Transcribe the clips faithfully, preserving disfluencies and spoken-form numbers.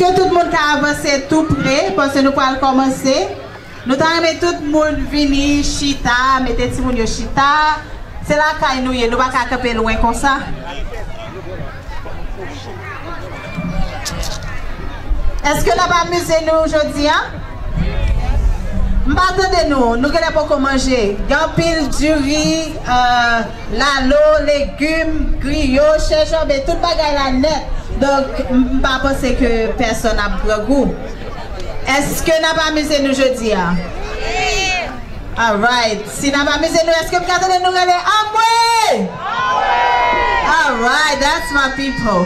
Ke tout moun ka avanse tou pre, paske nou pral kòmanse. Nou ta renmen tout moun vini chita, mete timoun yo chita. Se lakay nou ye, nou pa ka kanpe lwen konsa. Èske n ap amize nou jodi a? M pa tande nou. Nou genlè poko manje. Gen anpil diri, euh, lalo, legim, griyo, chè janbe, tout bagay la nèt. Donk, m pa panse ke pèsonn ap grangou. Èske n ap amize nou jodi a? Alright. Si n ap amize nou, èske m ka tande nou rele anmwe? Alright, that's my people.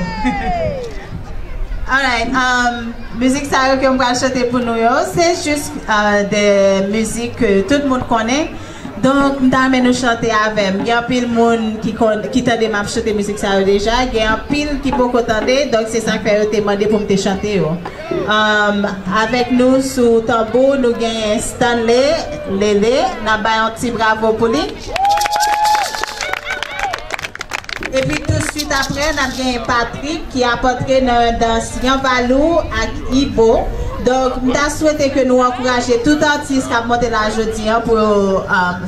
Alright, um, mizik sa yo ke m pral chante pou nou yo, se jis, uh, de mizik ke tout moun konnen. Donk, m ta renmen nou chante avè m. Gen anpil moun ki konn, ki tande m ap chante mizik sa yo deja. Gen anpil ki poko tande, donk se sa k fè yo te mande pou m te chante yo. Um, avèk nou sou tanbou, nou gen Stanley Lele. N ap bay yon ti bravo pou li. Epi tou swit apre, n ap genyen Patrick ki ap antre nan dans Yanvalou ak Ibo. Donk, m ta swete ke nou ankouraje tout atis k ap monte la jodi a pou yo, um,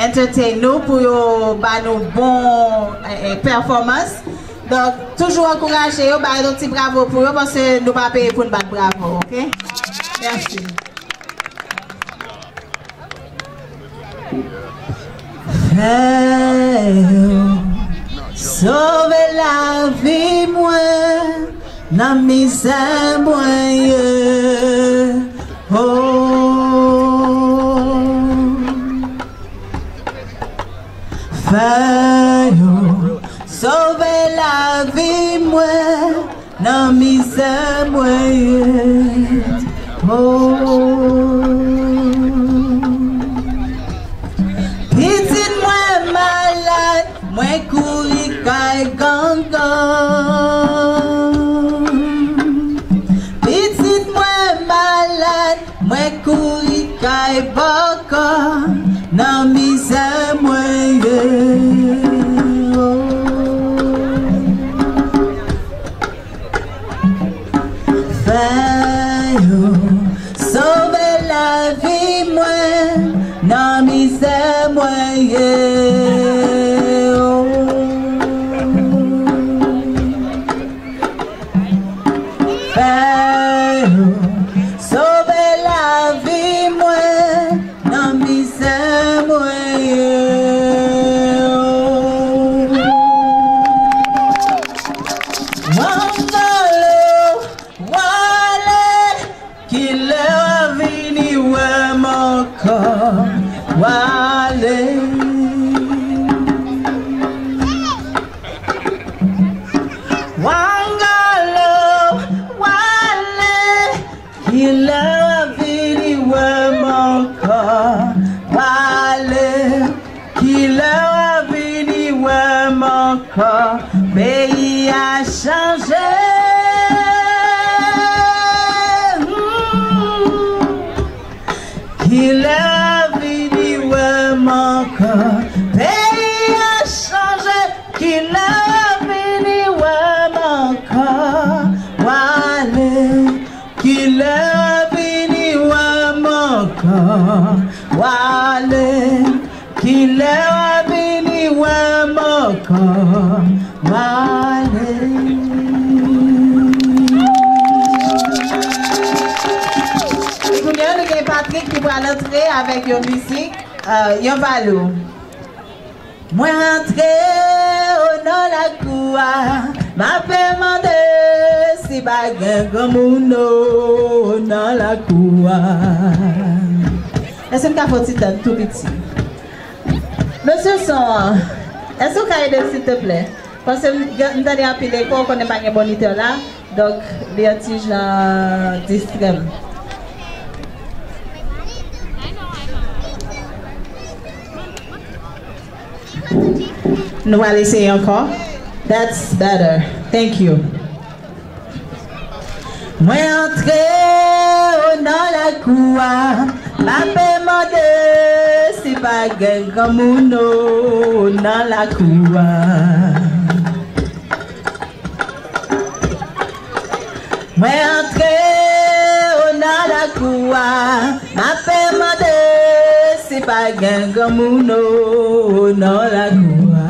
entertain nou, pou yo ba nou bon, eh, eh, pèfòmans. Donk, toujou ankouraje yo, ba yo yon ti bravo pou yo, paske nou pa peye pou n bat bravo, oke? Mèsi. Fè yo sove lavi mwen nan mizè mwen ye. Oh. Fè yo sove lavi mwen nan mizè mwen ye. Oh. Pitit mwen malad, mwen kouri kay gangan. Pitit mwen malad, mwen kouri kay bòkò nan mizè mwen ye. Fè yo sove lavi mwen nan mizè mwen ye. Fè yo sove lavi mwen nan mizè mwen ye. Wangalo, wale, kilè w a vini wè m ankò, wale. Wangalo, wale, kilè w a vini wè m ankò, wale. Kilè w a vini wè m ankò, peyi a chanje. Hmm. Kilè w a vini wè m ankò, peyi a chanje. Kilè w a vini wè m ankò, wale. Kilè w a vini wè m ankò, wale. Kilè w a vini wè m ankò, wale. E kounye a, nou gen Patrick ki pral antre avèk yon mizik, euh, yon balou. Mwen rantre o nan lakou a, m ape mande si pa gen granmoun o nan lakou a. Èske m ka fè yon ti tann tou piti? Mesye son an, èske w ka ede m silteplè? Paske m, m tande anpil eko, w konnen pa gen monitè la. Donk, li yon ti jan distrè m. Nou pral eseye ankò. That's better. Thank you. Mwen antre o nan lakou a, m ape mande si pa gen granmoun o nan lakou a. Mwen antre Ou a, m ap mande si pa gen granmoun o nan lakou a.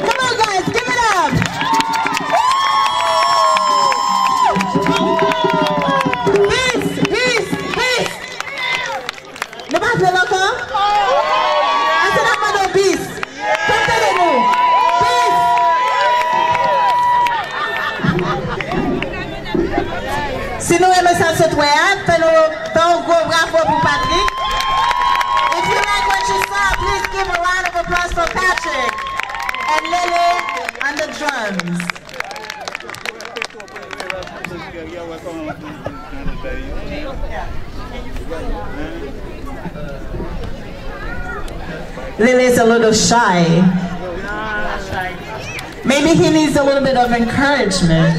Come on, guys, give it up! Peace, peace, peace! Nou pa jwe l ankò? Èske n ap mande w bis? Fè m tande nou. Bis! Si nou renmen sa n sot wè a, fè nou, fè yon gwo bravo pou Patrick. If you like what you saw, please give a round of applause for Patrick and Lele on the drums. Lele is a little shy. Maybe he needs a little bit of encouragement.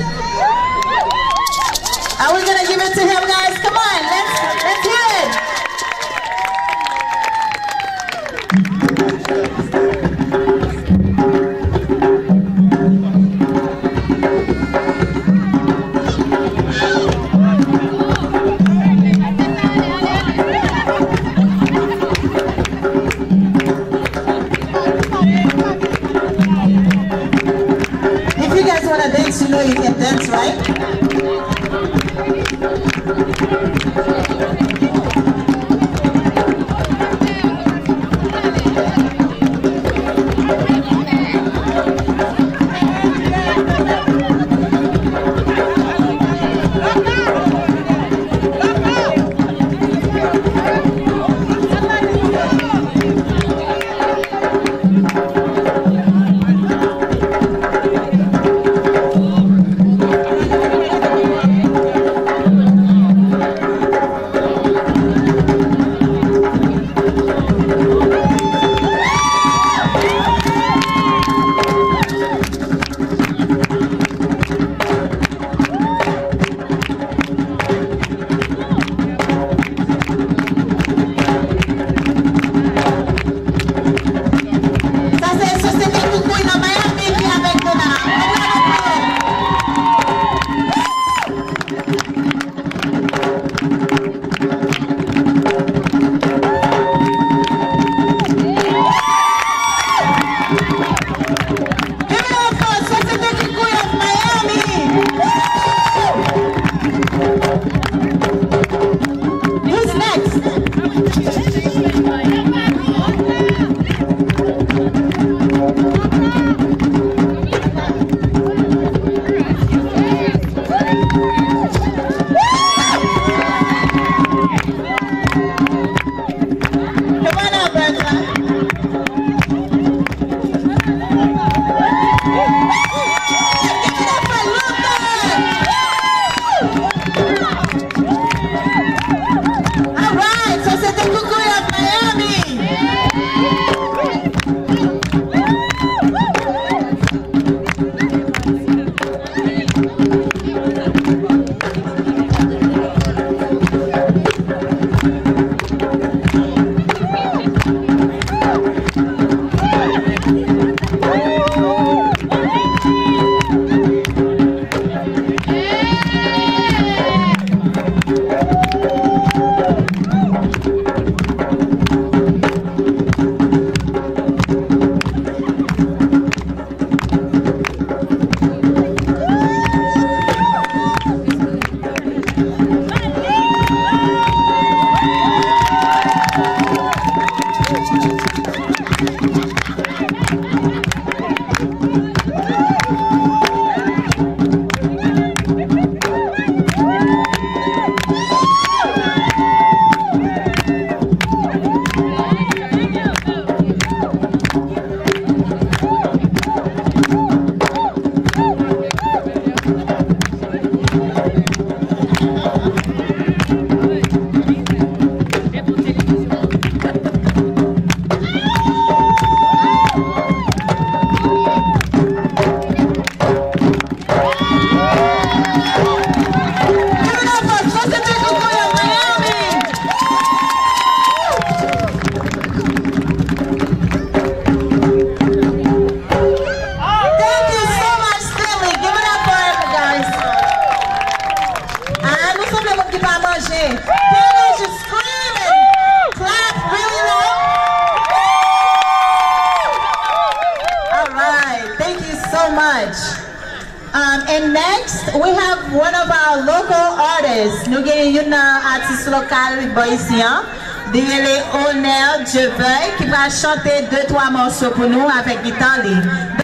Are we gonna give it to him, guys? Come on, let's, let's hear it. If you guys wanna dance, you know you can dance, right? Give it up for Joseph Jacob Koya Miami. Thank you so much, Stanley. Give it up for him, guys. Ah, nou sanble moun ki pa manje. Can I just scream and clap really loud? All right, thank you so much. Um, and next, we have one of our local artists. Nou gen youn nan atis lokal bò isi an. Li rele Onel Jeveuil, ki va chante de twa mòso pou nou avèk gita li.